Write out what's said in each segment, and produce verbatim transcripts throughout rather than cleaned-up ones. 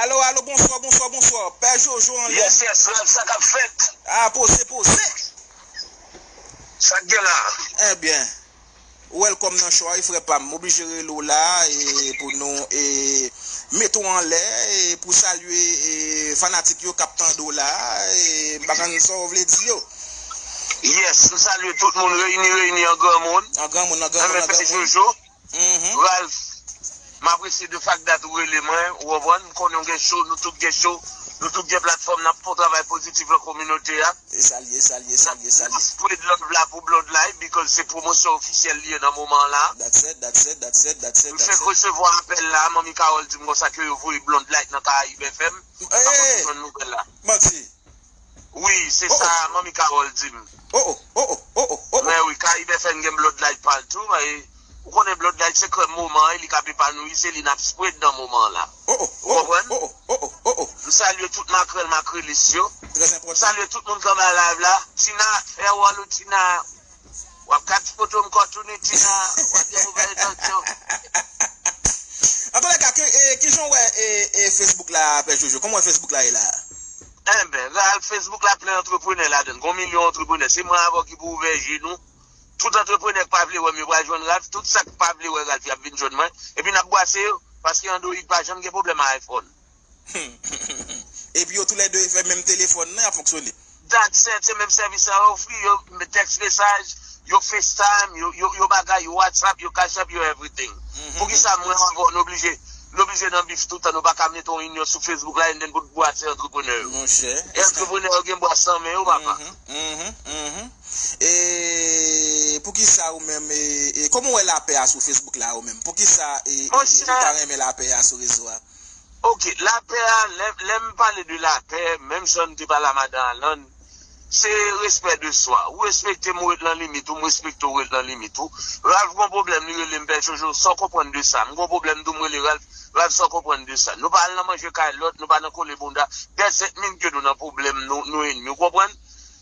Alo, alo, bonswa, bonswa, bonswa. Pè Jojo anlè. Yes, yes, Ralph, sa k ap fèt? Ah, poze, poze. Sa k gen la? Ebyen, welcome nan show a, wi, frè pa m. M oblije rele w la, e, pou nou, e, mete w anlè, e, pou salye, e, fanatik yo k ap tande w la, e, m pa konn sa w vle di yo. Yes, m salye tout moun, reyini, reyini an granmoun. An granmoun, an granmoun, an granmoun. Jojo. Mhm. Ralph, m apresye de fak dat ou rele mwen, ou konprann, m konnen w gen show, nou tout gen show, nou tout gen platfòm, n ap fè yon travay pozitif nan kominote a. E salye, salye, salye, salye. N ap spread love la pou Bloodlight, because se pwomosyon ofisyèl li ye nan moman an la. That's it, that's it, that's it, that's it, that's it. M fenk resevwa apèl la, Manmi Carole di m konsa ke yo voye Bloodlight nan Caraïbes F M. M pa konn si w jwenn nouvèl la. Manti. Wi, se sa Manmi Carole di m. Oh, oh, oh, oh, oh, oh, oh. Men wi, Caraïbes F M gen Bloodlight pa l tou, men ou konnen Bloodlight se krèm moman an, e li k ap epanouyi, se li n ap spread nan moman an la. Oh, oh, oh, oh, oh. Ou konprann? Oh, oh, oh, oh, oh. M salye tout makrèl, makrelis yo. Trè enpòtan. M salye tout moun k anba live la. Tina, fè wòl ou Tina. W ap gad foto m kò touni Tina, w ap gen movèz entansyon. Antoulèka, ki, e, kijan w wè, e, e, Facebook la, Pè Jojo? Kòman w wè Facebook la ye la? Enben, Ralph, Facebook la plen antreprenè ladan l. Gon milyon antreprenè. Se mwen avè w ki pou ouvè je nou. Tout antreprenè k pa vle wè m, yo pral jwenn Ralph. Tout sa k pa vle wè Ralph, y ap vin jwenn mwen. Epi n ap bwase yo, paske Android pa janm gen pwoblèm ak iPhone. Epi yo toulède fè menm telefòn nan, y ap fonksyone. That's it, se menm sèvis sa yo ofri, yo text mesaj, yo FaceTime, yo, yo, yo bagay, yo WhatsApp, yo Cash App, yo everything. Mhm. Poukisa mwen avè w, nou oblije, nou oblije nan bif toutan, nou pa ka mete yon inyon sou Facebook la, and then pou bwase antreprenè yo? Monchè. E antreprenè yo gen bwase nan men yo, papa. Mhm, mhm, mhm. E poukisa ou menm, e, e kòman w wè lapè a sou Facebook la ou menm? Poukisa, e, e, e, ou ta renmen lapè a sou rezo a? Ok, lapè a, lè, lè m pale de lapè, menm jan n te pale a Madan Alan, se respè de swa. Ou respekte m, ou ret nan limit ou, m respekte w, ou ret nan limit ou. Ralph gon pwoblèm, li rele m Pè Jojo, sa w konprann de sa? M gon pwoblèm tou, m rele Ralph, Ralph, sa w konprann de sa? Nou pa al nan manje kay lòt, nou pa nan kole bounda. That's it mean ke nou nan pwoblèm, nou, nou enmi, ou konprann?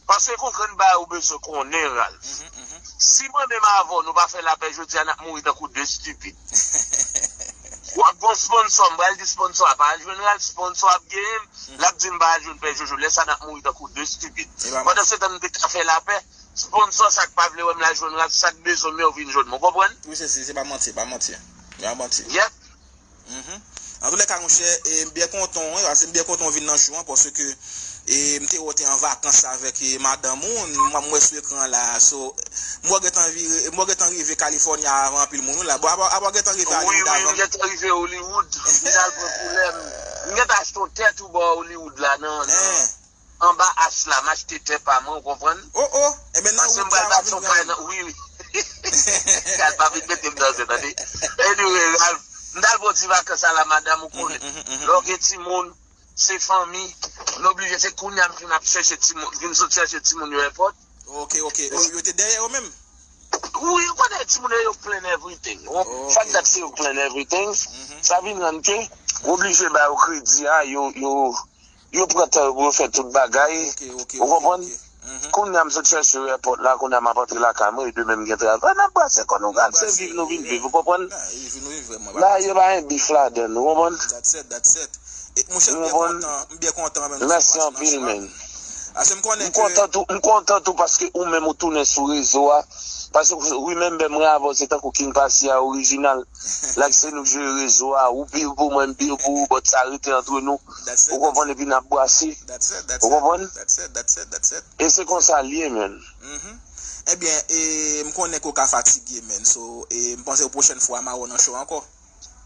Paske gon grenn bagay ou bezwen konnen, Ralph. Mhm, mhm. Si mwen menm avè w, nou pa fè lapè jodi a, n ap mouri tankou de stipid. W ap gon sponsò, m pral di sponsò a, pa al jwenn Ralph, sponsò ap genyen m, mhm, l ap di m pa al jwenn Pè Jojo. Lè sa a, n ap mouri tankou de stipid. Pandansetan, m te ka fè lapè, sponsò sa k pa vle wè m la jwenn Ralph, sa k bezwen m yo vin jwenn mwen, w konprann? Wi, se, se, se pa manti, pa manti. Se pa manti. Yep. Mhm. Antoulèka, monchè, e, m byen kontan, wi, paske m byen kontan w vin nan show an, paske, e, m te wè w te an vakans avèk, e, madanm ou, m, m wè sou ekran la, so, m wè w gentan vire, m wè w gentan rive California avan anpil moun, wi, la. Bon, apa, apa w gentan rive Hollywood avan m? Wi, wi, m gentan rive Hollywood, m t al pran koulè m. M gentan achte yon tè tou bò Hollywood la, nan, nan. Anba H la, m achte tè pa mwen, ou konprann? Oh, oh, e ben nan wout la, w ap vin pran. Wi, wi. Gad, pa vin mete m nan zè, tande. Anyway, Ralph, m t al pran ti vakans a la madanm, ou konnen. Mhm, mhm, mhm. Lè w gen timoun, se fanmi, nou oblije, se kounye a m vin ap chèche timoun, vin sot chèche timoun yo èpòt. Ok, ok. Yo, yo te dèyè yo menm? Wi, ou konnen timoun yo, yo plan everything. Chak dat se yo plan everything. Mhm. Sa vin rann ke, ou oblije ba yo kredi a, yo, yo, Yo pran tan yo pou yo fè tout bagay. Ok, ok, ok, ok. Ou konprann? Mhm. Kounye a m sot chèche yo èpòt la, kounye a m ap antre lakay mwen, e demen m gen travay. N ap brase kò nou, n ap sèvi nou vin viv, ou konprann? Bagay yo pa gen bif ladan l, ou konprann? That's it, that's it. E, monchè, m byen kontan, m byen kontan, man. Mèsi anpil, man. Paske m konnen ke... M kontan tou, m kontan tou paske ou menm ou tounen sou rezo a. Paske, remember, mwen avè w se tankou King Pasia orijinal. Like, se nou k jere rezo a, ou pire pou mwen, m pire pou ou, but sa rete antre nou. Ou konprann, epi n ap bwase. Ou konprann? E se konsa l ye, man. Ebyen, e, m konnen ke w ka fatige, man. So, e, m panse pwochèn fwa, m a wè w nan show ankò.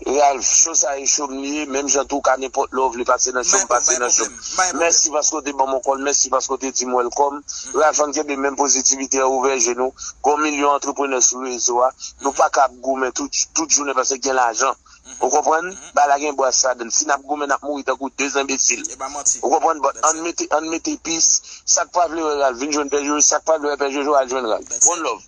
Ralph, show sa e show m li ye, menm jan tou w ka nenpòt lè w vle pase nan show m, pase nan show m. Mèsi paske w te ban m yon call, mèsi paske w te di m welcome. Ralph, ann kenbe menm pozitivite an, ouvè je nou. Gon milyon antreprenè sou rezo a. Nou pa ka ap goumen tout, tout jounen paske gen lajan. Ou konprann? Bagay la gen bwase ladan l. Si n ap goumen, n ap mouri tankou de enbesil. Ou konprann? But ann mete, ann mete peace. Sa k pa vle wè Ralph, vin jwenn Pè Jojo. Sa k pa vle wè Pè Jojo, al jwenn Ralph. One love.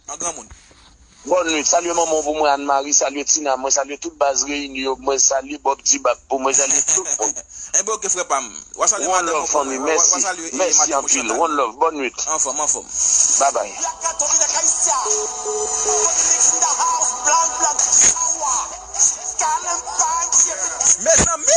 Bòn nwit. Salye manman w pou mwen, Ann Mari, salye Tina, mwen salye tout baz reyini yo, mwen salye Bob Dibab pou mwen, salye tout moun. Enben, oke, frè pa m. W a salye madanm ou pou mwen. W a salye, e, madanm ou Chantal. One love, bòn nwit. Anfòm, anfòm. Bye bye. Mezanmi!